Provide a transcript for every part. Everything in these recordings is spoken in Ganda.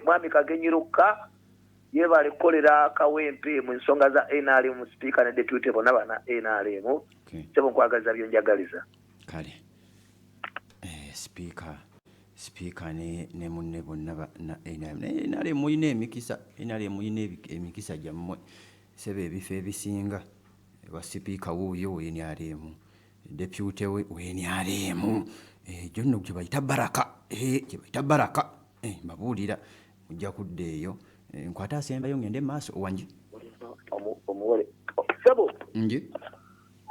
Mwami Kagenyi Lukka yebale kukolera Kawempe mu nsonga za NRM, sipiika ne deputy bonna bana NRM. Sebo, nkwagaliza byonjagaliza. Kale, sipiika ne munne bonna NRM. Naye NRM mulina emikisa, NRM mulina emikisa gyammwe, sebe. Ebifo ebisinga wa sipiika wuuyo we NRM, deputy we we NRM. Egyo nno gye bayita baraka, gye bayita baraka. Mbabuulira, mujja kudda eyo. Nkwate asembayo ngende maaso wangi. Omuwole, sebo. Nje.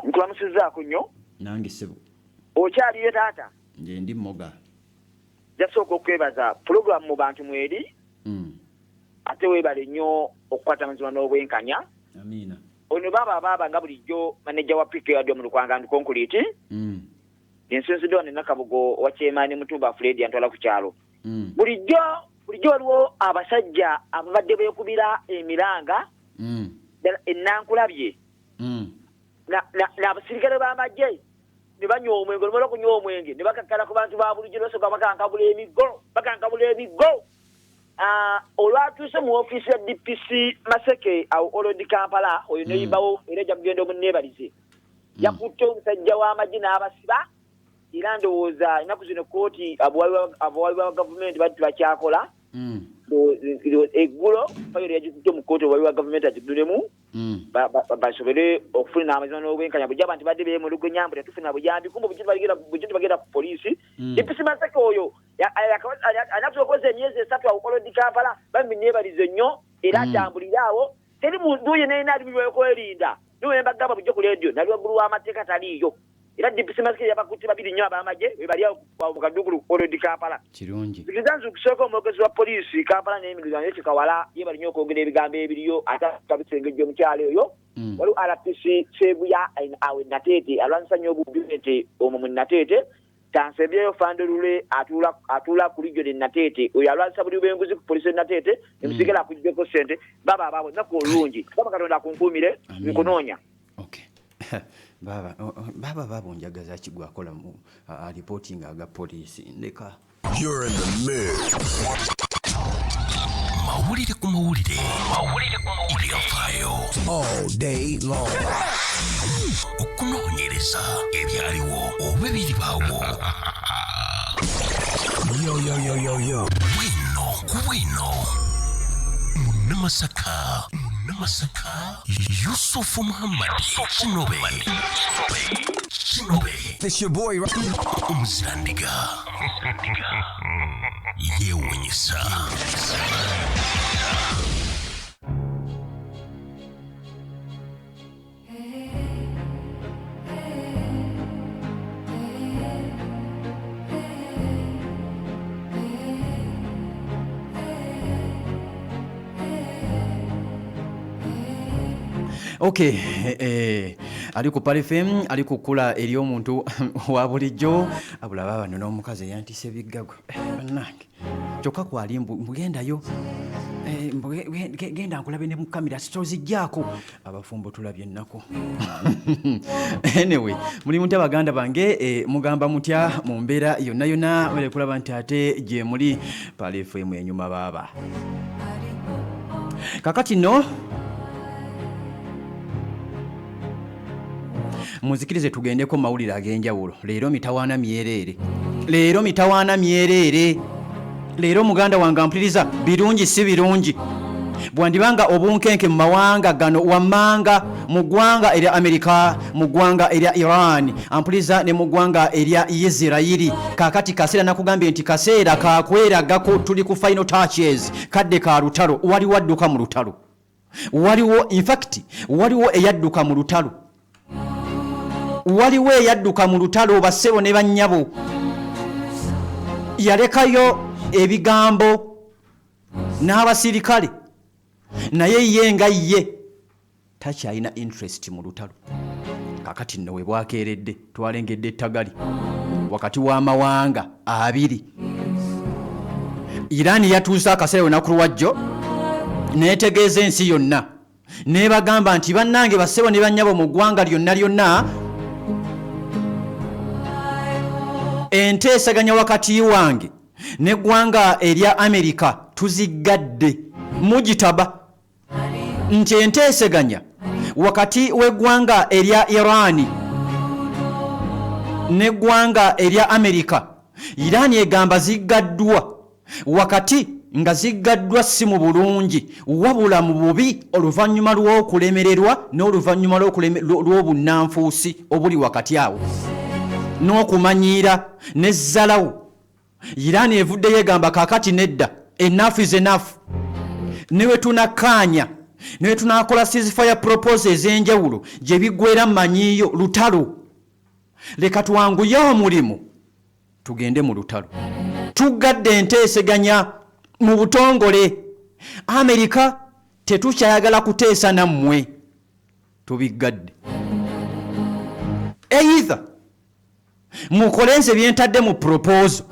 Nkulamusizaako nnyo. Nange, sebo. Okyaliyo, taata? Nje ndi moga. Jasooka okwebaza pulogulaamu mu bantu mweri. Ate weebale nnyo okukwata amazima n'obwenkanya. Amiina. Ono baaba nga bulijjo maneja wa PK wadde mu Lukwanga ndi concrete. Ensinziddwa ne Nakabugo wa Kyemaani Mutumba Fred antwala ku kyalo. Bulijjo waliwo abasajja ababadde beekubira emiranga ddala enankulabye n'abasirikale b'amagye ne banywa omwenge. Olumala okunywa omwenge ne bakakkala ku bantu ba bulijjo, ne basooka bakankabula emiggo. Ah, olwatuuse mu ofiisi ya DPC Maseke awo Old Kampala, oyo neyibawo era ejja kugenda omuneebalize. Yakutte omusajja w'amagye n'abasiba, era ndowooza ennaku zino kooti abawabi ba gavumenti bali tebakyakola. Eggulo fayiro yagikutte mu kooti, obuwabi bwa gavumenti agigulemu basobole okufuna amazima n'obwenkanya. Bujja abantu badde beemulugunya mbu tetufuna buyambi, kumbe bujja tebagenda ku poliisi. DPC Maseke oyo anakusobola okuweza emyezi 3 awo Old Kampala. Bambi, neebalize nnyo era atambulire awo, teri muntu yenna yenna ali byokwerinda. Niwe mbagamba bujja ku leediyo nali waggulu w'amateeka, taliiyo. Era DPC Maseke yabakutte babiri nnyo ab'amagye we bali awo mu kaddukulu Old Kampala. Kirungi. Nzikiriza nze okusooka omwogezi wa poliisi Kampala n'emiriraano ye Kikawala, yebali nnyo okwogera ebigambo ebiriyo ate kabisengejja omukyalo oyo. Waliwo RPC Sebuya awo e Nateete, alwanyisa nnyo obubbi bw'ente omwo mu Nateete. Tansembyeyo Fanderule atuula ku region e Nateete, oyo alwanyisa buli bwenguzi ku poliisi e Nateete. Emusigala akuggyeko ssente. Baba abaabo, ennaku olungi, baba Katonda akunkuumire. Amiina. Nkunoonya. Okay. Baba, baba onjagaza ki gwakola mu reporting aga poliisi? Ndeka. You're in the mix. Mawulire ku mawulire, mawulire ku mawulire, ebyafaayo all day long. Okunoonyereza ebyaliwo oba ebiribaawo. Yo, yo, yo, yo, yo. Bwino ku bwino, Munnamasaka, Munnamasaka Yusufu Muhammad Kinobe, Kinobe. It's your boy. Omuzirandiga yeewunyisa. Okay, ali ku Pearl FM, ali ku kkula ery'omuntu wa bulijjo. Abula bano n'omukazi eyantise biggagwa. Bannange, kyokka kwali mbu mbugendayo. Mbu genda nkulabe ne mu kamera sitozijjaako. Abafumbo tulabye ennaku. Anyway, muli mutya, baganda bange? Mugamba mutya mu mbeera yonna yonna? Mwere kulaba nti ate gye muli Pearl FM enyuma baaba. Kakati nno muzikirize tugendeko mu mawulire ag'enjawulo. Leero mitawaana myereere, leero mitawaana myereere. Leero muganda wange ampuliriza, birungi si birungi. Bwandibanga obunkenke mu mawanga gano wammanga, mu ggwanga erya Amerika, mu ggwanga erya Iran, ampuliza, ne mu ggwanga erya Isirayiri. Kakati kaseera nakugambye nti kaseera kakweragako, tuli ku final touches, kadde ka lutalo. Waliwo adduka mu lutalo, waliwo, infact waliwo eyadduka mu lutalo, waliwo eyadduka mu lutalo, bassebo ne bannyabo. Yalekayo ebigambo n'abasirikale, naye ye nga ye takyalina interest mu lutalo. Kakati nno we bwakeeredde twalengedde ettagali wakati w'amawanga abiri. Iran yatuuse akaseera olunaku lwajjo neetegeeza ensi yonna, nebagamba nti bannange, bassebo ne bannyabo, mu ggwanga lyonna lyonna, enteesaganya wakati wange neggwanga erya Amerika. Tuziggadde mugitaba nti enteeseganya wakati w'eggwanga erya Irani n'eggwanga erya Amerika, Irani egamba ziggaddwa wakati nga ziggaddwa si mu bulungi wabula mu bubi, oluvannyuma lw'okulemererwa n'oluvannyuma lw'obunnanfuusi obuli wakati awo n'okumanyiira n'ezzalawo. Irani evuddeyo egamba kaakati nedda, enough is enough. Ne we tunakkaanya, ne we tunakola ceasefire proposal ez'enjawulo, gye biggwera mmanyiiyo lutalo. Leka twanguye omulimu tugende mu lutalo. Tuggadde enteeseganya mu butongole. Amerika, tetukyayagala kuteesa nammwe, tubiggadde. Either mukole nze byentadde mu proposal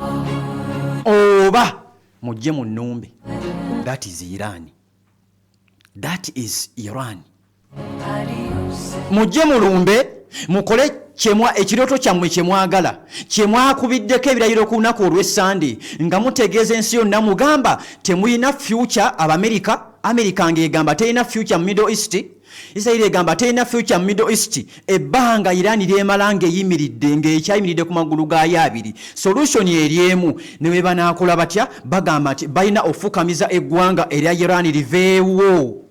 oba mujje mu nnumbe. That is Iran, that is Iran. Mujje mulumbe, mukole kyemwa ekirooto kyammwe kyemwagala, kyemwakubiddeko ebirayiro ku lunaku olw'Essande nga mutegeeza ensi yonna, mugamba temulina future Abamerika. Amerika ng'egamba terina future mu Middle East, Israel egamba terina future mu Middle East ebbanga Iran lyemala ng'eyimiridde, ng'ekyayimiridde ku magulu gaayo abiri. Solution eri emu, ne bwe banaakola batya, bagamba nti balina ofukamiza eggwanga erya Iran liveewo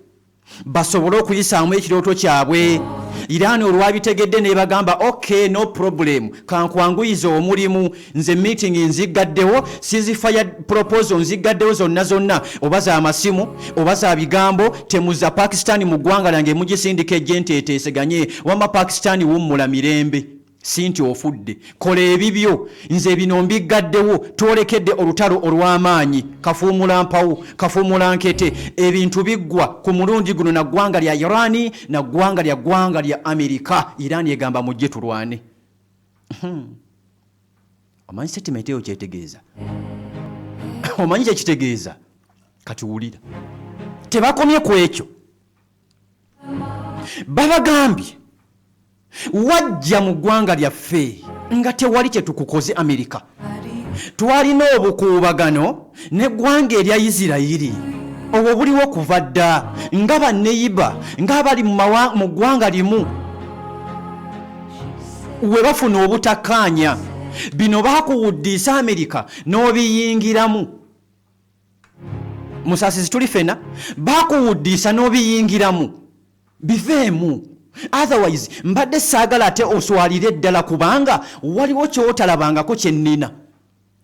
basobole okuyisaamu ekirooto kyabwe. Iran olwabitegedde nebagamba, "Ok, no problem, kankwanguyiza omulimu. Nze meeting nziggaddewo, ceasefire proposal nziggaddewo zonna zonna, oba za masimu oba za bigambo. Temuza Pakistan mu ggwanga lyange, mugisindika ejje nteeteeseganye. Wamma Pakistan wummula mirembe, si nti ofudde, kola ebibyo, nze bino mbiggaddewo. Twolekedde olutalo olw'amaanyi, kafuumula mpawu, kafuumula nkete. Ebintu biggwa ku mulundi guno na ggwanga lya Irani na ggwanga lya ggwanga lya Amerika." Irani egamba mujje tulwane. Omanyi statement eyo kyetegeeza? Omanyi kyekitegeeza? Kati wulira, tebakomye ku ekyo. Babagambye, "Wajja mu ggwanga lyaffe nga tewali kyetukukoze. Amerika, twalina obukuubagano n'eggwanga erya Isirayiri, obwo buliwo kuva dda nga banneyiba, ng'abali mu ggwanga limu we bafuna obutakkaanya. Bino bakuwuddiisa Amerika n'obiyingiramu." Musaasizi, tuli fena. Bakuwuddiisa n'obiyingiramu, biveemu. Otherwise mbadde saagala ate oswalire ddala, kubanga waliwo kyotalabangako kyennina.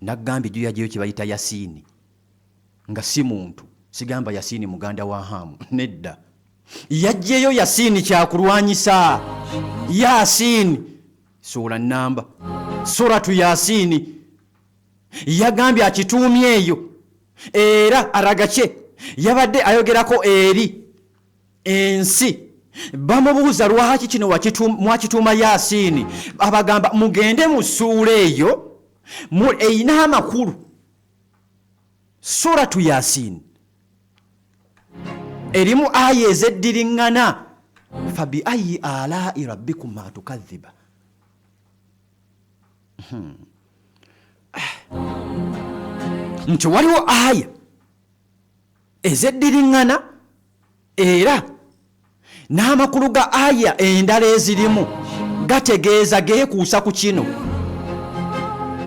Naggambye gyo yaggyeyo kye bayita Yasiini, nga si muntu. Sigamba Yasiini muganda wa Hamu, nedda. Yaggyeyo Yasiini kyakulwanyisa. Yasiini suula namba, Suratu Yasiini, yagambye akituumye eyo. Era Aragaki yabadde ayogerako eri ensi, bamubuuza lwaki kino mwakituuma Yasiini. Abagamba mugende mu ssuula eyo, eyina amakulu. Suratu Yasiini erimu aya ezeddiriŋŋana: "Fabi ayi alai rabbikuma tukadhiba." Nti waliwo aya ezeddiriŋŋana era n'amakulu ga aya endala ezirimu gategeeza geekuusa ku kino.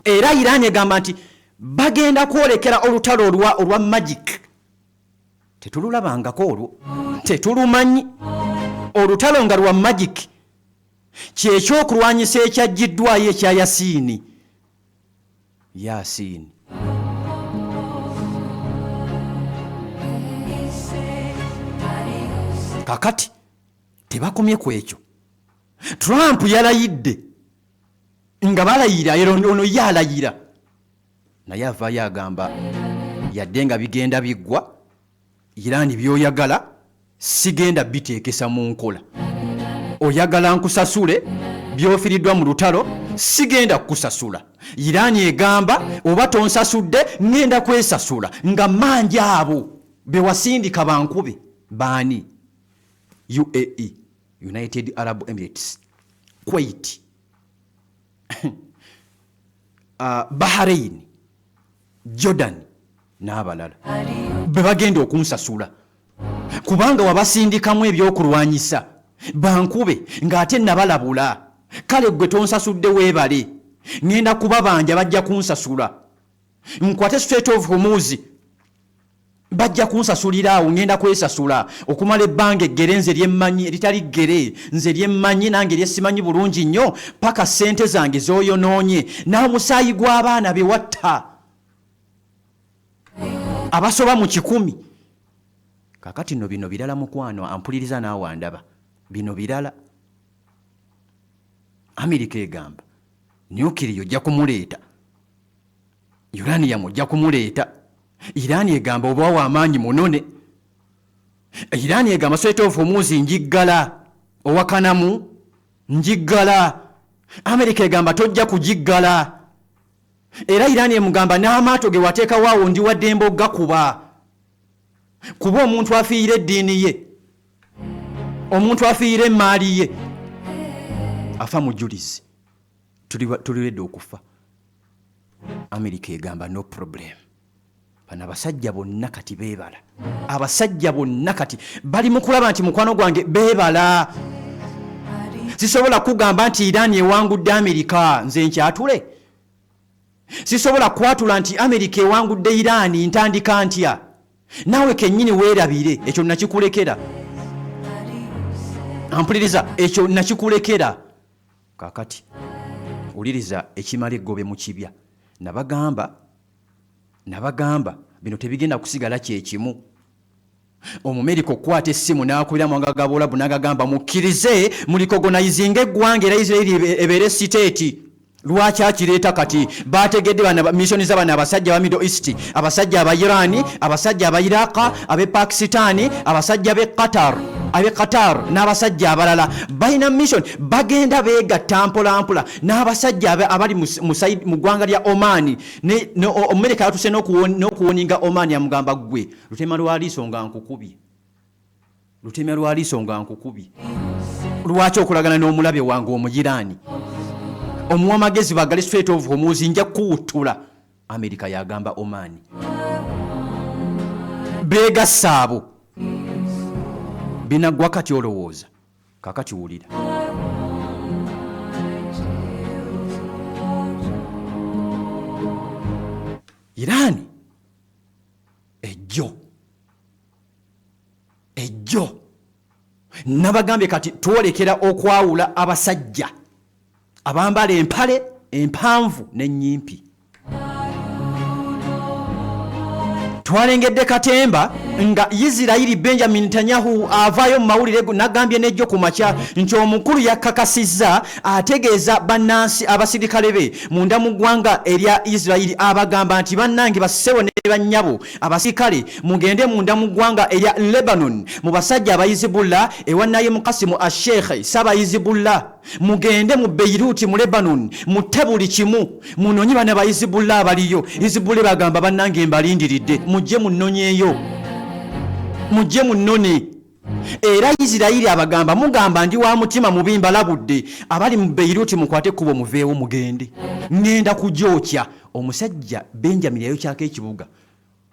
Era Irani egamba nti bagenda kwolekera olutalo olwa magic. Tetululabangako olwo, tetulumanyi olutalo nga lwa magic. Kyekyokulwanyisa ekyaggiddwayo ekya Yasiini. Yasiini kakati tebakomye ku ekyo. Trump yalayidde nga balayira, era ono ye alayira naye avaayo agamba, yadde nga bigenda biggwa, Irani byoyagala sigenda biteekesa mu nkola. Oyagala nkusasule byofiriddwa mu lutalo? Sigenda kukusasula. Irani egamba oba tonsasudde, ŋŋenda kwesasula nga manja abo bewasindika bankube. Baani? UAE, United Arab Emirates, Kuwait, Bahrain, Jordan. N'abalala be bagenda okunsasula kubanga wabasindikamu ebyokulwanyisa bankube ng'ate nabalabula. Kale gwe tonsasudde, weebale, ŋŋenda kubabanja, bajja kunsasula. Nkwate Strait of Hormuz, bajja kunsasulira awo. Ŋŋenda kwesasula okumala ebbanga eggere nze lyemmanyi, eritali ggere nze lyemmanyi nange lyesimanyi bulungi nnyo, paka ssente zange z'oyonoonye n'omusaayi gw'abaana be watta abasoba mu 100. Kakati nno bino birala, mukwano ampuliriza naawe andaba, bino birala. Amerika egamba nuclear ojja kumuleeta, uranium ojja kumuleeta. Irani egamba oba wamaanyi munone. Irani egamba Strait of Hormuz njiggala, owakanamu njiggala. Amerika egamba tojja kugiggala. Era Irani emugamba n'amaato ge wateekawo awo ndi waddembe ogakuba, kuba omuntu afiira eddiini ye, omuntu afiira emaali ye afa mujulizi. Tuliredde okufa. Amerika egamba no problem. Bano abasajja bonna kati beebala, abasajja bonna kati bali mu kulaba nti mukwano gwange beebala. Sisobola kugamba nti Irani ewangudde Amerika, nze nkyatule. Sisobola kwatula nti Amerika ewangudde Irani. Ntandika ntya? Naawe kennyini weerabire, ekyo nakikulekera. Ampuliriza, ekyo nakikulekera. Kakati wuliriza ekimala eggobe mu kibya. Nabagamba bino tebigenda kusigala kyekimu. Omumerika okukwata essimu n'akubira mawanga ga Buwalabu n'agagamba mukkirize murecognizinga eggwanga era Isirairi ebeere state. Lwaki akireeta kati? Bategedde bano mission z'abano abasajja ba Middle East, abasajja aba Irani, abasajja aba Iraka, ab'e Pakisitani, abasajja b'e Qatar, ab'e Qatar n'abasajja abalala balina mission. Bagenda beegatta mpolampola n'abasajja abali mu ggwanga lya Omani. Omumerika yatuse n'okuwarninga Omani, amugamba ggwe lutema lwa liiso nga nkukubye, lutemya lwa liiso nga nkukubye. Lwaki okolagana n'omulabe wange Omuyiraani, omuwa magezi bagale Strait of Hormuz? Nja kukuwuttula. Amerika yagamba Omani. Beegassa abo, binaggwa kati olowooza. Kakati wulira, Iraani ejjo ejjo nabagambye kati twolekera okwawula abasajja abambala empale empanvu n'ennyimpi. Twalengedde katemba nga Isirayiri Benjamin Netanyahu avaayo mu mawulire nagambye nejjo ku makya nti omukulu yakakasizza, ategeeza bannansi abasirikale be munda mu ggwanga erya Isirayiri, abagamba nti bannange bassebo ne bannyabo abasirikale, mugende munda mu ggwanga erya Lebanon mu basajja Abahizibulla ewa Nayemu Kasimu Asheikh Sabahizibulla, mugende mu Beiruti mu Lebanon, mutte buli kimu, munonye bana ba Hizibulla abaliyo. Hizibulla bagamba bannange mbalindiridde, mujje munnonyeeyo, mujje munnone. Era Isirayiri abagamba mugamba ndi wa mutima mubi, mbalabudde, abali mu Beiruti mukwate ekkubo muveewo mugende, ŋŋenda kugyokya. Omusajja Benjamin yayokyako ekibuga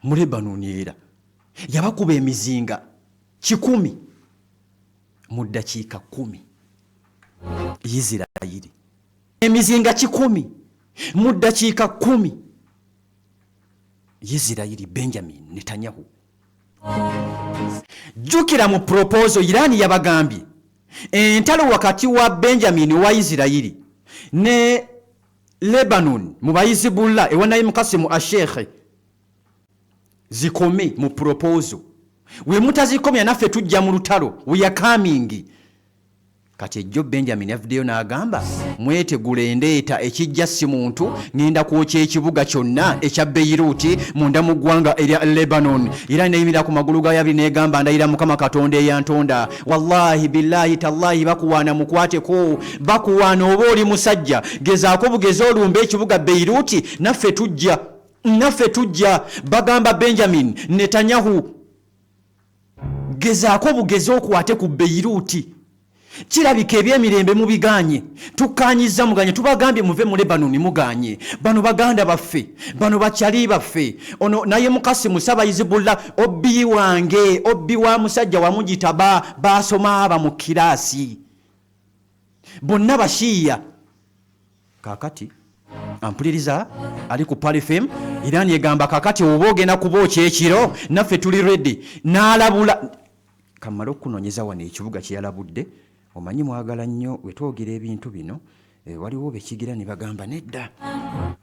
mu Lebanoni era yabakuba emizinga 100 mu ddakiika 10. Isirayiri emizinga 100 mu ddakiika 10. Isirayiri Benjamin Netanyahu, jjukira mu proposal Irani yabagambye entalo wakati wa Benjamin wa Isirayiri ne Lebanon mu Bahizibulla ewa Naim Kasimu Ashekhe zikome. Mu proposal we mutazikomya naffe tujja mu lutalo, we are coming. Kati ejjo Benjamin yavuddeyo n'agamba mwetegula endeeta ekijja si muntu, ŋŋenda kwokya ekibuga kyonna ekya Beiruti munda mu ggwanga erya Lebanon. Era neyimirira ku magulu ga yabiri n'egamba ndayira Mukama Katonda eyantonda, wallahi billahi tallahi, bakuwaana mukwateko, bakuwaana oba oli musajja gezaako bugeze olumbe ekibuga Beiruti, naffe tujja, naffe tujja. Bagamba Benjamin Netanyahu gezaako bugeze okwate ku Beiruti. Kirabika eby'emirembe mubiganye. Tukkaanyizza muganye, tubagambye muve mu Lebanon muganye. Bano baganda baffe, bano bakyali baffe. Ono naye mukasi musaba Hizbullah, obbi wange, obbi wa musajja wa Mujitaba, baasoma aba mu kiraasi. Bonna bashiya. Kaakati ampuliriza ali ku Pearl FM, Iran egamba kaakati oba ogenda kubookya ekiro, naffe tuli ready. N'alabula. Kammale okukunoonyeza wano ekibuga kye yalabudde. Omanyi mwagala nnyo we twogera ebintu bino, waliwo be kigira ne bagamba nedda.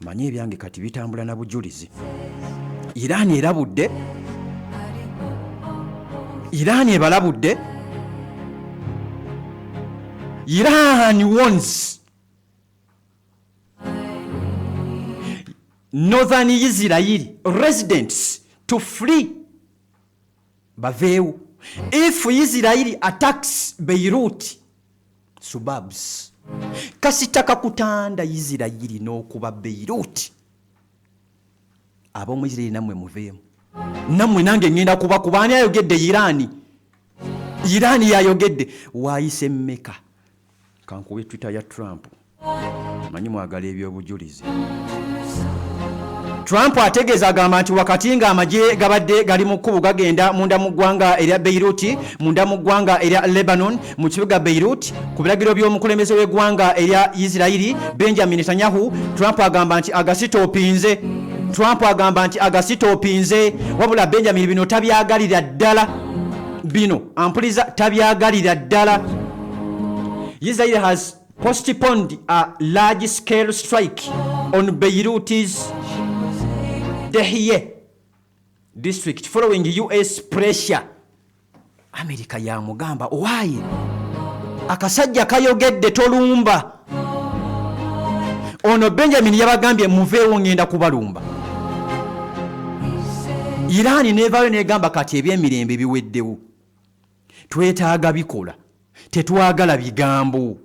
Manyi ebyange kati bitambula na bujulizi. Iran erabudde, Iran ebalabudde, Iran warns Northern Israel residents to flee, baveewo, if Israel attacks Beirut suburbs. Kasita kakutanda Israel n'okuba Beirut, ab'omu Israel nammwe muveemu, nammwe nange ngenda kubakuba. Ani ayogedde? Iran. Iran yayogedde. Waayise mmeka? Kankuwe Twitter ya Trump, manyi mwagala ebyobujulizi. Trump ategeeza, agamba nti wakati ng'amagye gabadde gali mu kkubo gagenda munda mu ggwanga erya Beirut, munda mu ggwanga erya Lebanon, mu kibuga Beirut, ku biragiro by'omukulembeze w'eggwanga erya Isirayiri Benjamin Netanyahu, Trump agamba nti agasitoopinze. Trump agamba nti agasitoopinze, wabula Benjamin bino tabyagalira ddala. Bino ampuliza tabyagalira ddala. Israel has postponed a large-scale strike on Beirut's Dahieh district following US pressure. America yamugamba owaaye akasajja kayogedde tolumba. Ono Benjamin yabagambye muveewo, ngenda kubalumba. Iran nevaayo negamba kati ebyemirembe biweddewo, twetaaga bikola, tetwagala bigambo.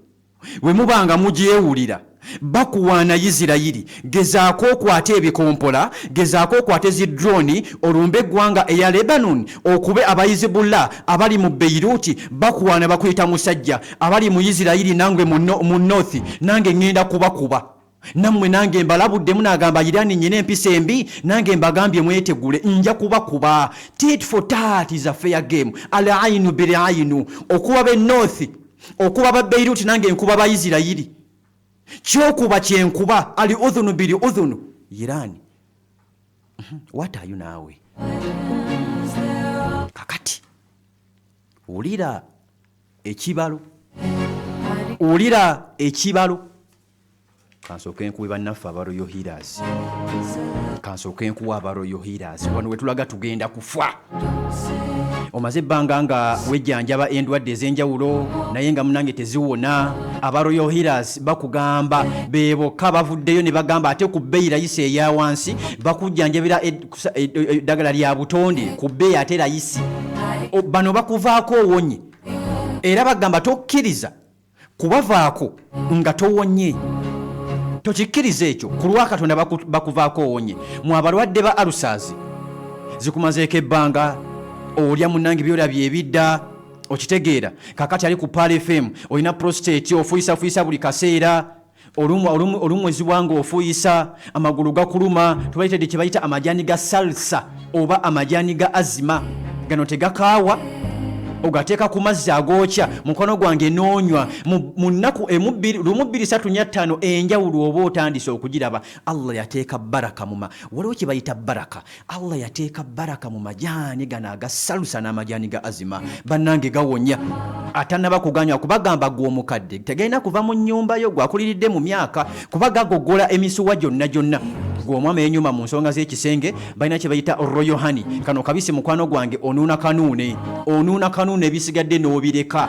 Bwe mubanga mugyewulira bakuwaana Isirayiri, gezaako okwate ebikompola, gezaako okwate zi drone, olumbe eggwanga eya Lebanon, okube Abahizibullah abali mu Beiruti. Bakuwaana, bakuyita musajja. Abali mu Isirayiri nangwe mu north, nange ŋŋenda kubakuba nammwe, nange mbalabuddemu. Nagamba Irani nyina empisa embi, nange mbagambye mwetegule, nja kubakuba. Tit for tat is a fair game. Al ainu bil ainu. Okuba be north, okuba ba Beiruti, nange nkuba ba Isirayiri. Kyokuba kyenkuba, al udhunu bil udhunu. Irani, what are you naawe kakati? Wulira ekibalo, wulira ekibalo. Kansooke nkuwe bannaffe aba Royal Healers, kansooke nkuwe aba Royal Healers. Wano wetulaga tugenda kufa. Omaze ebbanga nga wejjanjaba endwadde ez'enjawulo naye nga munange teziwona. Aba Royal Healers bakugamba be bokka bavuddeyo ne bagamba ate ku bbeeyi layisi eya wansi, bakujjanjabira eddagala lya butonde ku bbeeyi ate layisi. Bano bakuvaako owonye, era bagamba tokkiriza kubavaako nga towonye, tokikkiriza ekyo. Ku lwa Katonda bakuvaako owonye. Mu abalwadde ba ulcers zikumazeeko ebbanga, olya munange byolabye ebidda, okitegeera? Kakati ali ku Pearl FM, olina prostate, ofuyisafuuyisa buli kaseera, olumu ezibwa nga ofuuyisa, amagulu gakuluma, tubaitedde kye bayita amajaani ga salsa oba amajaani ga azima. Gano tegakaawa, ogateeka ku mazzi agookya, mukono gwange, noonywa mu nnaku emu bbiri, 1 2 3 4 5, enjawulo oba otandise okugiraba. Allah yateeka baraka muma, waliwo kye bayita baraka. Allah yateeka baraka mu majaani gano aga salusa n'amajaani ga azima. Bannange gawonya. Atanaba kuganywa kubagamba gwe omukadde tegalina kuva mu nnyumba yo, gwakuliridde mu myaka, kuba gagogola emisuwa gyonna gyonna. Gwe omwami enyuma mu nsonga z'ekisenge, balina kye bayita Royal Honey. Kano kabisi, mukwano gwange, onuuna kanuune, onuuna kanuune, ebisigadde n'obireka.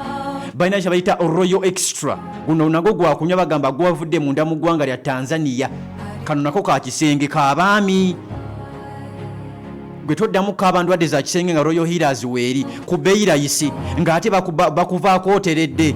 Balina kye bayita Royal Extra. Guno nagwo gwakunywa, bagamba gwavudde munda mu ggwanga lya Tanzania. Kano nako ka kisenge k'abaami. Gwe toddamu kaaba ndwadde za kisenge nga Royal Healers weeri ku bbeeyi layisi, ng'ate bakuvaako oteredde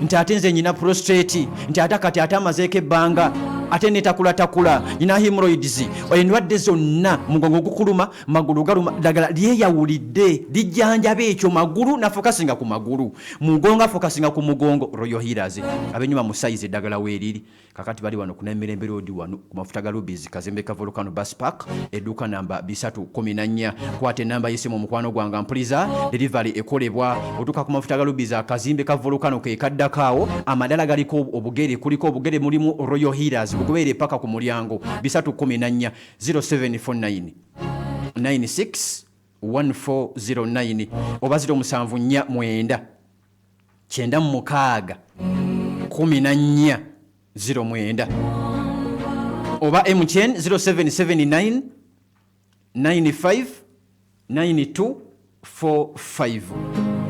nti ate nze nyina prostate, nti ate kati ate amazeeko ebbanga. Ate netakulatakula, nyina hemorrhoids, endwadde zonna, mugongo gukuluma, magulu galuma, ddagala lyeyawulidde lijjanjaba ekyo. Magulu nafokasinga ku magulu, mugongo afokasinga ku mugongo. Royal Healers abenyuma mu size, eddagala weeriri. Kakati bali wano ku Namirembe Road, wano ku mafuta ga Rubis, kazimbe ka Volcano Bus Park, edduuka namba 314. Kwata enamba y'essimu, omukwano gwange mpuliza. Delivery ekolebwa. Otuuka ku mafuta ga Rubis, akazimbe ka Volcano ke kaddako awo, amadala galiko obugere, kuliko obugere, mulimu Royal Healers, bugoberere paka ku mulyango 314. 0749 96 1409 oba 0749 96 14 09 oba MTN 0779 95 92 45.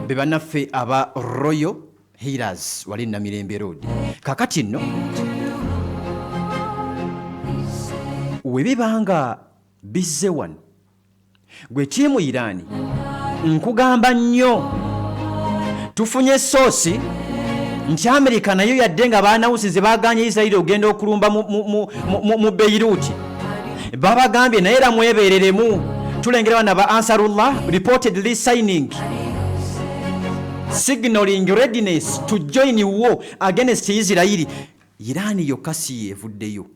Be bannaffe aba Royal Healers wali Namirembe Road. Kakati nno we bibanga bizze wano, gwe tiimu Iraani, nkugamba nnyo, tufunye source nti Amerika nayo yadde nga banawusize baganye Isirairi ogenda okulumba mu Beiruti, babagambye naye era mwebereremu. Tulengera bana ba Ansarullah reportedly signing, signaling readiness to join war against Isirairi. Iraani yokka si yevuddeyo,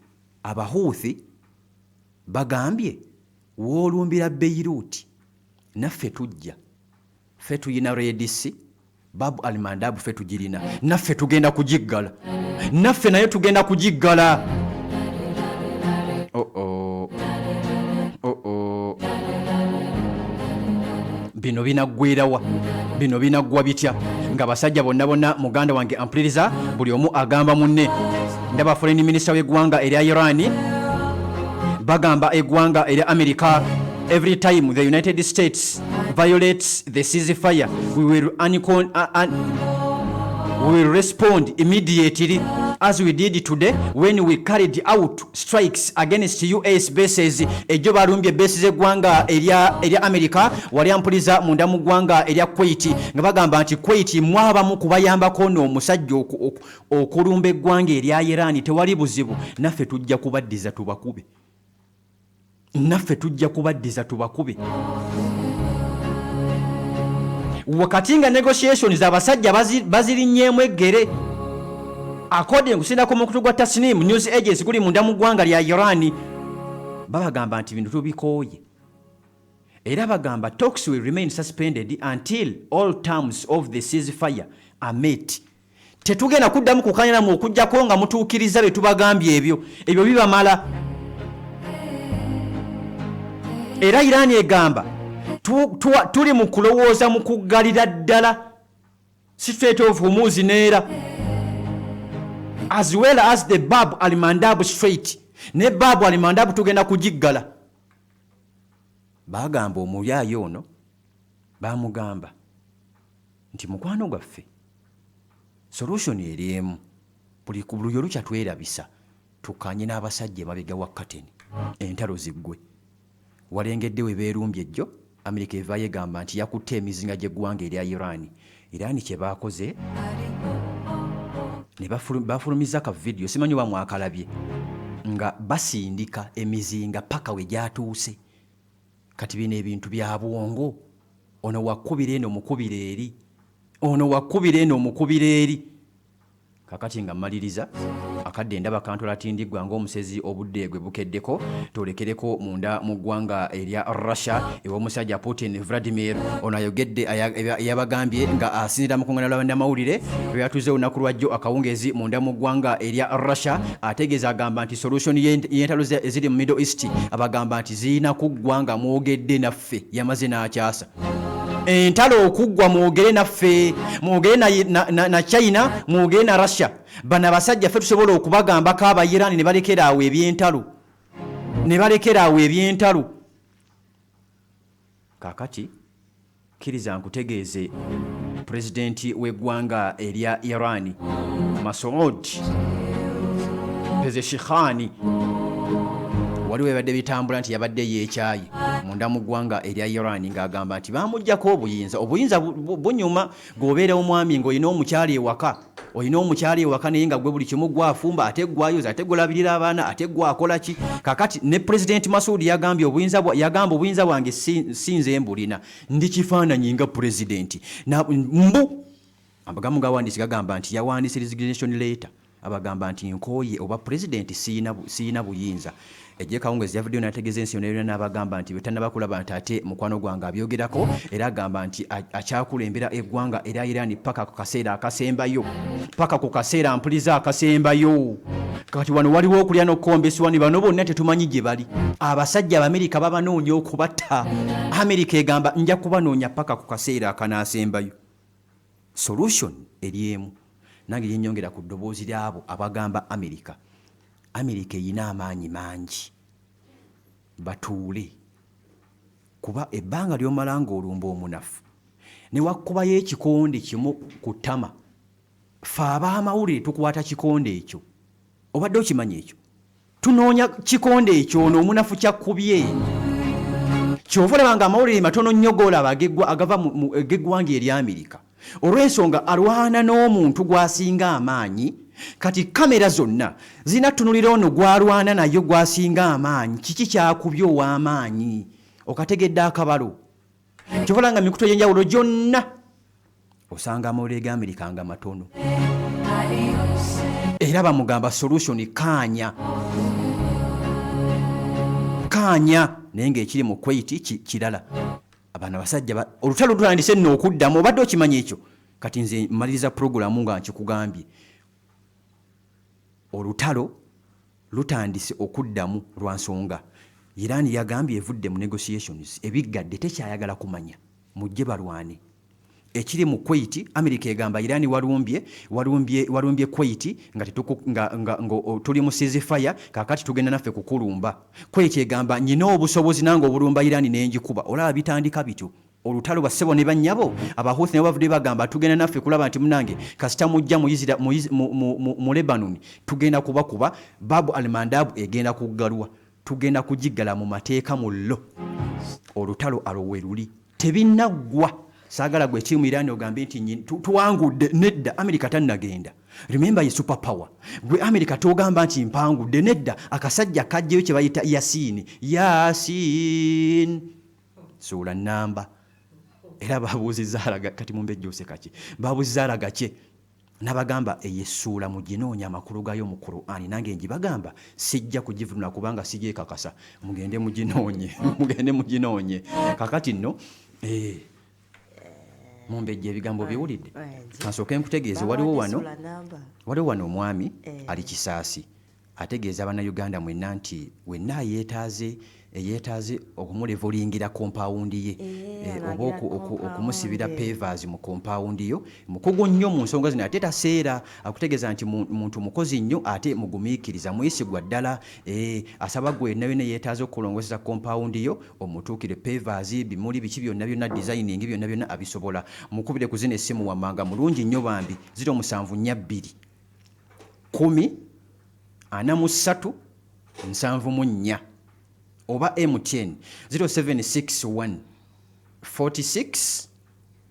Abahuuthi bagambye woolumbira Beiruti naffe tujja, ffe tuyina Red Sea, Bab Almandabu ffe tugirina, naffe tugenda kugiggala, naffe naye tugenda kugiggala. Oh oh. Oh oh. Bino binaggwerawa? Bino binaggwa bitya nga basajja bonna bonna, muganda wange ampuliriza, buli omu agamba munne? Ndaba foreign minister w'eggwanga erya Irani bagamba eggwanga erya America, every time the United States violates the ceasefire, we will respond immediately, as we did today when we carried out strikes against US bases. Ejjo balumbye bases z'eggwanga erya America wali ampuliza munda mu ggwanga erya Kuwait, nga bagamba nti Kuwait mwabamu kubayambako n'omusajja okulumba eggwanga erya Iran, tewali buzibu, naffe tujja kubaddiza tubakube, naffe tujja kubaddiza tubakube. Wakati nga negotiations abasajja bazirinnyeemu eggere, according kusinda ku mukutu gwa Tasnim News Agency guli munda mu ggwanga lya Iran, babagamba nti bino tubikooye, era bagamba talks will remain suspended until all terms of the ceasefire are met. Tetugenda kuddamu kukanyanamu okugjako nga mutuukiriza bye tubagambye. Ebyo bibamala. Era Iran egamba tuli mu kulowooza mu kuggalira ddala Strait of Hormuz neera as well as the Bab Almandab Strait, ne Bab Almandab tugenda kugiggala. Bagamba omulyayo ono, bamugamba nti mukwano gwaffe, solution eri emu, buli ku buli olukya twerabisa tukanye n'abasajja emabega wa kateni, entalo ziggwe. Walengedde we beerumbye ejjo, Amerika evaayo egamba nti yakutte emizinga gy'eggwanga erya Iran. Iran kye baakoze ne bafulumiza ka vidiyo, simanyi oba mwakalabye, nga basindika emizinga paka we gyatuuse. Kati bino ebintu bya bwongo, ono wakubira eno mukubira eri, ono wakubira eno mukubira eri. Kakati nga mmaliriza, akadde ndaba kantola tindiggwa ng'omusezi, obudde gwe bukeddeko, twolekereko munda mu ggwanga erya Russia ew'omusajja Putin Vladimir. Ono ayogedde yabagambye nga asinzira mu kuŋŋaana lwa bannamawulire lwe yatuze olunaku lwajjo akawungeezi munda mu ggwanga erya Russia. Ategeeza agamba nti solution y'entalo eziri mu Middle East, abagamba nti zirina kuggwa nga mwogedde naffe. Yamaze n'akyasa entalo okuggwa, mwogere naffe, mwogere na China, mwogere na Russia. Bano abasajja ffe tusobola okubagambako Abairani ne balekera awo ebyentalo, ne balekera awo ebyentalo. Kakati kkiriza nkutegeeze, pulezidenti w'eggwanga erya Iran Masoud Pezeshkian. Waliwo ebadde bitambula nti yabadde yeekyayi munda mu ggwanga erya Iran, ng'agamba nti bamuggyako obuyinza. Obuyinza bunyuma gweobeera omwami ng'olina omukyala ewaka, olina omukyala ewaka naye nga gwe buli kimu gwafumba, ate gwayoza, ate gwolabirira abaana, ate gwakola ki. Kakati ne Pulezidenti Masuudi yagambye obuyinza yagamba obuyinza bwange si nze mbulina, ndi kifaananyi nga pulezidenti. Mbu amagamu gawandiisi gagamba nti yawandiise resignation letter, abagamba nti nkooye oba pulezidenti, siyina buyinza. Ejje kawungezi yavuddeyo n'ategeeza ensi yonna yonna, n'abagamba nti bwe kulaba nti ate mukwano gwange abyogerako, era agamba nti akyakulembera eggwanga erya Iran paka ku kaseera akasembayo, paka ku kaseera mpuliza akasembayo. Kati wano waliwo okulya n'okukombesebwa ni bano bonna tetumanyi gye bali. Abasajja Abamerika babanoonya okubatta. Amerika egamba nja kubanoonya paka ku kaseera akanaasembayo. Solution eri emu, nange yenyongera ku ddoboozi lyabo abagamba Amerika, Amerika eyina amaanyi mangi, batuule, kuba ebbanga ly'omala ng'olumba omunafu ne wakkubayo ekikonde kimu ku ttama, fe ab'amawulire tukwata kikonde ekyo. Obadde okimanyi ekyo? Tunoonya kikonde ekyo ono omunafu kyakkubye. Kyova olaba nga amawulire matono nnyo goolaba agava ag'eggwanga erya Amerika, olw'ensonga alwana n'omuntu gw'asinga amaanyi. Kati kamera zonna zirina tunulira ono gw'alwana naye gw'asinga amaanyi, kiki kyakubye ow'amaanyi. Okategedde akabalo? Kyova olaba nga mikutu egy'enjawulo gyonna osanga amawulire ga Amerika nga matono, era bamugamba solution kaanya kaanya. Naye ng'ekiri mu Kuwait kirala. Abaana basajja olutalo lutandise nno okuddamu. Obadde okimanyi ekyo? Kati nze mmaliriza puroguramu nga nkikugambye, olutalo lutandise okuddamu lwa nsonga Iran yagambye evudde mu negotiations, ebiggadde, tekyayagala kumanya, mujje balwane. Ekiri mu Kuwait, America egamba Iran walumbye, walumbye, walumbye Kuwait nga nga tuli mu ceasefire, kakati tugenda naffe kukulumba. Kuwait egamba nyina obusobozi nange obulumba Iran nenjikuba. Olaba bitandika bityo olutalo. Bassebo ne bannyabo, Abahuthi nabo bavudde bagamba tugenda naffe kulaba nti munange kasita mujja mu Lebanon tugenda kubakuba. Babu Almandabu egenda kuggalwa, tugenda kugiggala mu mateeka mu llo. Olutalo alwo we luli, tebinaggwa. Saagala gwe kiri mu Iran ogambe nti tuwangudde. Nedda, America tannagenda. Remember, ye super power. Gwe America togamba nti mpangudde, nedda. Akasajja kajjayo kye bayita Yasiini, Yasin suula namba, era babuuziza alaga. Kati mumbejjuse kaki, babuuziza alaga kye nabagamba eyo essuula muginoonya amakulu gayo mu Qur'ani. Nange njibagamba sijja kugivunula kubanga sigyekakasa, mugende muginoonye, mugende muginoonye. Kakati nno mumbejja ebigambo biwulidde. Kansooke nkutegeeze, waliwo wano, waliwo wano omwami ali Kisaasi ategeeza Bannayuganda mwenna nti wenna yeetaaze, eyeetaaze okumulevelingira compound ye, oba okumusibira pavers mu compound yo. Mukugu nnyo mu nsonga zino ate taseera. Akutegeeza nti muntu mukozi nnyo ate mugumiikiriza, mwesigwa ddala. Asaba gwe yenna yonna yeetaaze okulongoseza compound yo omutuukire. Pavers, bimuli, biki byonna byonna, designing byonna byonna abisobola. Mukubire ku zino essimu wammanga, mulungi nnyo bambi: 0742 10 43 74, oba MTN 0761 46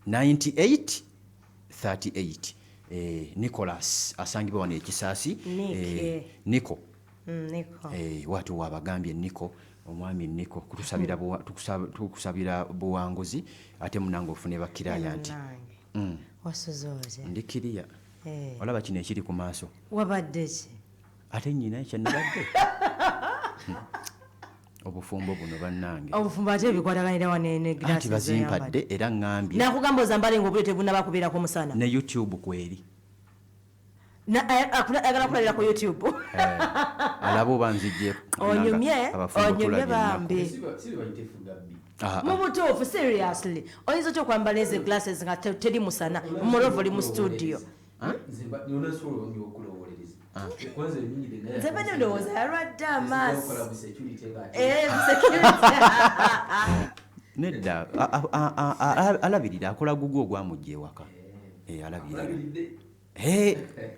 98 38. Nicholas asangibwa wano Ekisaasi. Nick, Nico. Niko. Waati wabagambye Nico, omwami Nico, kutusabira tukusabira buwanguzi ate munange ofune bakiraya nti Munnange. Wasuze otya? Ndi kiriya. Olaba kino ekiri ku maaso? Wabadde ki? Ate nyina ekyanabadde obufumbo buno bannange. Obufumbo ate ebikwataganira wano ne anti glasses bazimpadde era ŋŋambye. Nakugamba ozambale ng'obudde tebunnaba kubeerako musana. Ne YouTube kweri. Ayagala kulabira ku YouTube. Alaba oba nzijje. Onyumye. Abafumbo Onyumye. tulabye ennaku. Bambi. Ah, ah. Mu butuufu, seriously, oyinza otya okwambala ezo glasses nga teri musana, mulovu oli mu studio? Nze mbadde ndowooza yalwadde amaaso. Security. Nedda, alabirira, akola gugwe ogwamujja ewaka. Alabirira.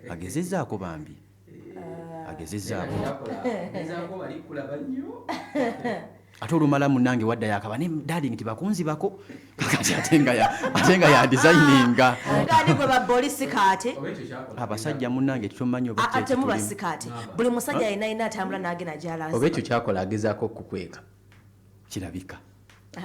Agezezzaako bambi. Agezezzaako ate olumala munange wadda yakaba ne darling tibakunzibako. Kakati ate nga ya designinga. Ngani gwe babba oli sikaati? Abasajja munange tumanyi oba Ate kye muba tulimu. sikaati. Buli musajja alina alina atambula n'agenda gy'alaze. Oba ekyo kyakola agezaako okukweka. Kirabika. Mwe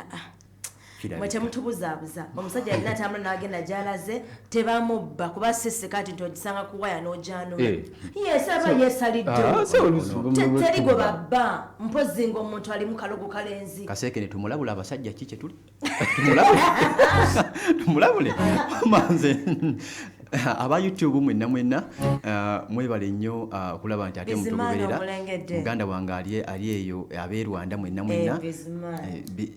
Kirabika. temutubuzaabuza. Omusajja alina atambula n'agenda gy'alaze, tebamubba kuba si sikaati nti ogisanga ku waya n'ogyanula. Eh. Yes, aba yeesalidde. Ah, so olusu- Teri gwe babba, mpozzi ng'omuntu ali mu kalogo kalenzi. Kaseeke ne tumulabula abasajja ki kye tuli. Tumulabule. Tumulabule. Manze. Aba YouTube mwenna mwenna, mwebale nnyo, okulaba nti ate Bizimana mutugoberera. omulengedde. Muganda wange ali eyo ab'e Rwanda mwenna mwenna. Bizimana.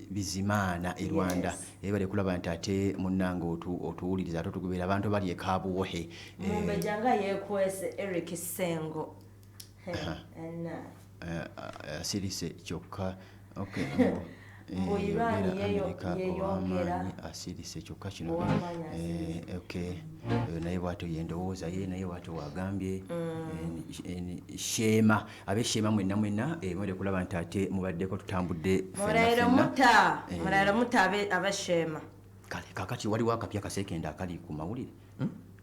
Bizimana e Rwanda. Yes. Ebale kulaba nti ate munnange otuwuliriza ate otugoberera abantu bali e Kabuwohe. Mumbejja nga yeekwese Eric Ssengo. Enna. Asirise kyokka. Okay. Mbu Iran Yogera Amerika yeyongera. ow'amaanyi asirise kyokka kino. Ow'amaanyi asirise. Okay. Naye bw'atyo ye ndowooza ye, naye bw'atyo wagambye. Sheema, ab'e Sheema mwenna mwenna, mwebale kulaba nti ate mubaddeko tutambudde ffenna Mulairo ffenna. mutta, mulairo mutta abe Sheema. Kale, kaakati waliwo akapya kaseekenda akali ku mawulire.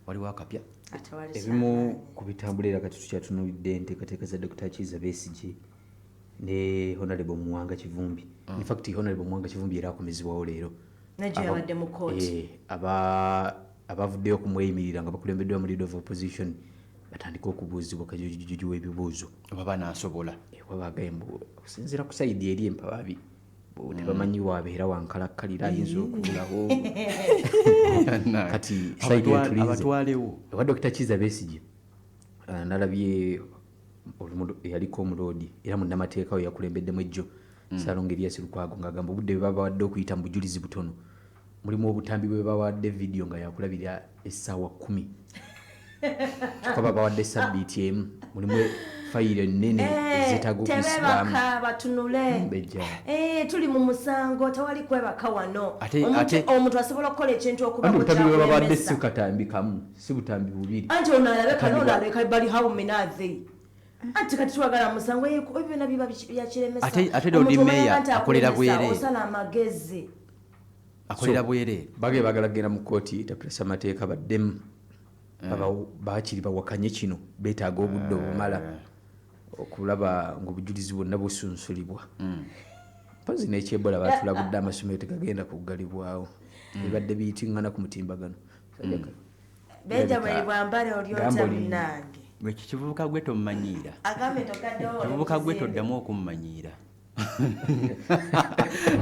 Waliwo akapya? Ate wali Ebimu ku bitambula era kati tukyatunuulidde enteekateeka za Dr. Kizza Besigye ne Honorable Muwanga Kivumbi. In fact, Honorable Muwanga Kivumbi era akomezebwawo leero. Najjo yabadde mu kkooti. Abavuddeyo okumweyimirira nga bakulembeddwa mu leader of opposition batandika okubuuzibwa kajujujuju w'ebibuuzo. Oba banaasobola. Oba bagaye mbu okusinziira ku sayidi eri empabaabi, bo tebamanyi waabeera wankalakkalira ayinza okubulawo. Kati sayidi etulinze. Abatwalewo. Ewa Dr. Kizza Besigye, nalabye eyaliko omuloodi era munnamateeka we yakulembeddemu ejjo, Ssalongo Erias Lukwago, ng'agamba obudde bwe babawadde okuyita mu bujulizi butono, mulimu obutambi bwe babawadde vidiyo nga yakulabira essaawa 10. Kyokka babawadde sabbiiti emu, mulimu fayiro ennene ezeetaaga okuyisibwamu. Tebeebaka, batunule. Mbejja. Tuli mu musango, tewali kwebaka wano. Omuntu asobola okukola ekintu okuba Anti obutambi bwe babawadde kyakulemesa. si katambi kamu, si butambi bubiri. Anti ono alabeka Butambi n'ono bwa- alabeka bali how many are they? Anti kati twagala musango, ebyo byonna biba byakiremesa. Ate Lord Omuntu omanya Mayor nti akolera akulemesa, bwereere. osala amagezi. Akolera So, bwereere. Bagenda baagala kugenda mu kkooti etapulisa amateeka baddemu. Baakiri bawakanye kino, beetaaga obudde obumala okulaba ng'obujulizi bwonna busunsulibwa. Mpozzi n'ekyebola baatulabudde amasomero tegagenda kuggalibwawo. Bibadde biyitiŋŋana ku mutimbagano. Benjamin Bwambale oli otya Gamba oli- munnange? Ekyo kivubuka gwe tommanyiira. Agambye togaddewo Kivubuka gwe ekizimbe. toddamu okummanyiira.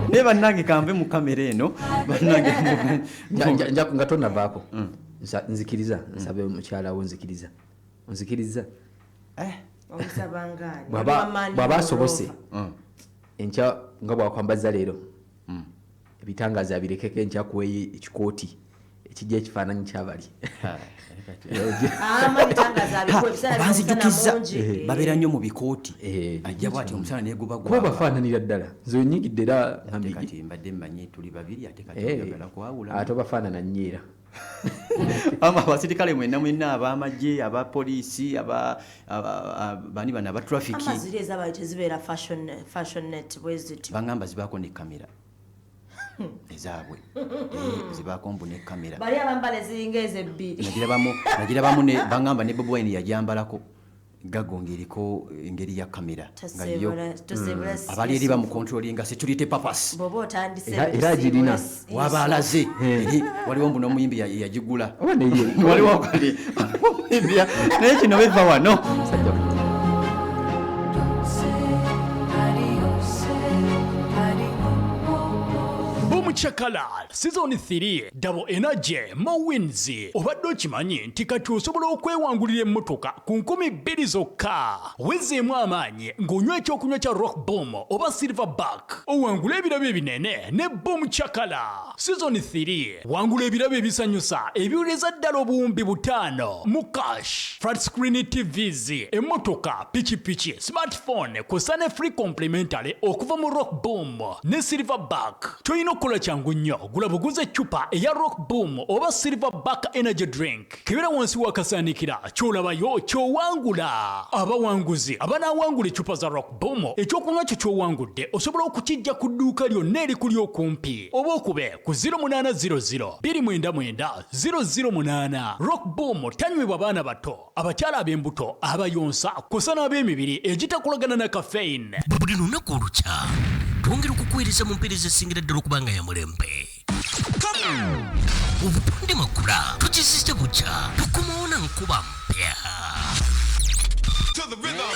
Naye bannange kanve mu kamera eno. Bannange Nga tonnavaako. Nzikiriza, nsabe mukyala wo nzikiriza. Nzikiriza. Omusaba ngaani? Wamaanyi Bw'aba asobose, Rover. enkya nga bw'akwambaza leero, ebitangaaza abirekeko enkya akuweeyo ekikooti ekijja ekifaananyi ky'abali. Ama bitangaza abikuwa, ebiseera by'omusana Banzijukizza. mungi. Babeera nnyo mu bikooti. Ajja bw'ati omusana neguba Kuba gwaka. bafaananira ddala. Nze onyigidde era Ate ngambye kati mbadde mmanyi tuli babiri, ate kati oyagala kwawula. Ate obafaanana nnyo era. Ama abasirikale mwenna mwenna, ab'amagye, abapoliisi, bani bano aba traffic. Amaziri ez'abantu tezibeera fashion net bwe zityo. Bangamba zibaako ne kamera ezaabwe. Zibaako mbu ne kamera. Bali abambala eziringa ezo ebbiri. Nagirabamu ne bangamba ne Bobi Wine yajambalako gago ng'eriko engeri ya kamera. Nga yo, Toseebula abali eri bamucontrollinga security purpose. Bw'oba otandise Era agirina. Waba alaze. Eri, waliwo mbu n'omuyimbi yagigula. Oba ne ye. Waliwo kali omuyimbi naye kino biva wano. Sajja. Boom Chakala Season 3 Double Energy Mo Wins. Obadde okimanyi nti kati osobola okwewangulira emmotoka ku nkumi bbiri zokka. Wezeemu amaanyi ng'onywa ekyokunywa kya Rock Boom oba Silverback. Owangule ebirabo ebinene ne Boom Chakala Season 3. Wangula ebirabo ebisanyusa ebiwereza ddala obuwumbi 5 mu cash, flat screen TVs, emmotoka, pikipiki, smartphone kw'ossa ne free complimentary okuva mu Rock Boom ne Silverback. Ky'olina okukola kyangu nnyo. Gula buguze eccupa eya Rock Boom oba Silver Back Energy Drink, kebera wansi w'akasaanikira, ky'olabayo ky'owangula. Abawanguzi abanaawangula eccupa za Rock Boom, ekyokunywa kyo ky'owangudde osobola okukijja ku dduuka lyonna erikuli okumpi oba okube ku 0800 299 008. Rock Boom tanywebwa baana bato, abakyala ab'embuto, abayonsa, kw'ossa n'ab'emibiri egitakolagana na caffeine. Buli lunaku olukya twongera okukuweereza mu mpeereza esingira ddala okuba nga ya mulembe. Obutonde Makula tukizizza bukya, tukomawo na nkuba mpya.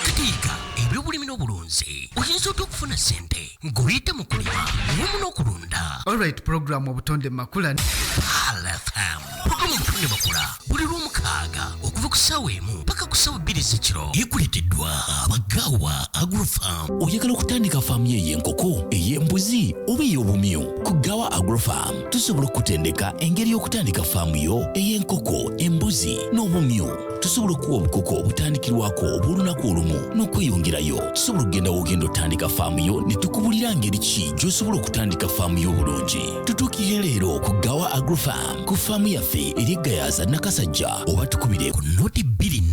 Katiika ebyobulimi n'obulunzi, oyinza otya okufuna ssente ng'oyita mu kulima wamu n'okulunda? Alright, program Obutonde Makula. LFM, programu Obutonde Makula, buli Lwomukaaga okuva ku ssaawa 1 paka ku ssaawa 2 z'ekiro, ekuleeteddwa Abagawa Agrofarm. Oyagala okutandika faamu yo ey'enkoko, ey'embuzi oba ey'obumyu? Ku Gawa Agrofarm tusobola okukutendeka engeri y'okutandika faamu yo ey'enkoko, embuzi n'obumyu. Tusobola okuwa obukoko obutandikirwako obw'olunaku olumu n'okweyongerayo. Tusobola okugenda w'ogenda otandika faamu yo ne tukubulira ngeri ki gy'osobola okutandika faamu yo obulungi. Tutuukirire leero ku Gawa Agrofarm ku faamu yaffe eri Gayaza Nakasajja, oba tukubire ku 0 2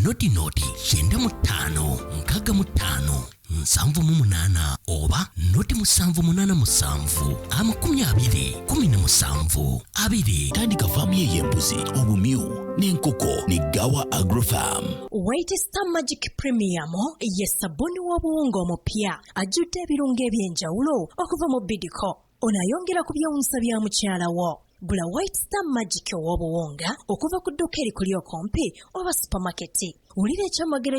0 0 95 65 78 oba 0 787 20 17 20. Tandika faamu ye ey'embuzi, obumyu n'enkoko ne Gawa Agrofarm. White Star Magic Premium ye sabbuuni w'obuwunga omupya ajjudde ebirungo eby'enjawulo okuva mu Bidco. Ono ayongera ku byewuunyisa bya mukyala wo. Gula White Star Magic ow'obuwunga okuva ku dduuka erikuli okumpi oba supamaketi. Wulira ekyamagero.